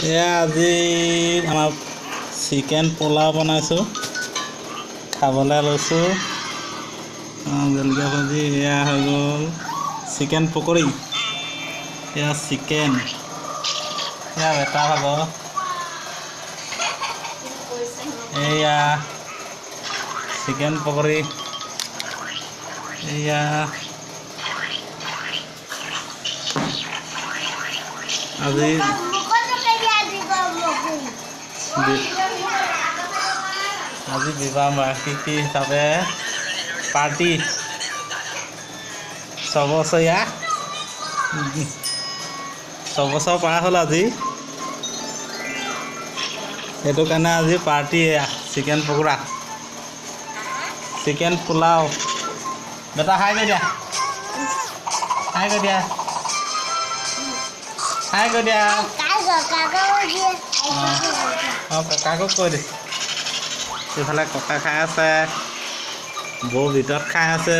এয়া আজি আমাৰ চিকেন পোলাও বনাইছোঁ, খাবলৈ লৈছোঁ। জলকীয়া ভাজি। এয়া হৈ গ'ল চিকেন পকৰি। এয়া চিকেন, এয়া বেটা ভাগ। এয়া চিকেন পকৰি। এয়া আজি আজি বিবাহ বাৰ্ষিকী হিচাপে পাৰ্টি, 6 বছৰীয়া, 6 বছৰ পাৰ হ'ল আজি, সেইটো কাৰণে আজি পাৰ্টি। এয়া চিকেন পকোৰা, চিকেন পোলাও। বেটা, হাই কৰি দিয়া, হাই কৰি দিয়া, হাই কৰি দিয়া। অঁ, ককাকো কৈ দিছে। এইফালে ককা খাই আছে, বৌ ভিতৰত খাই আছে।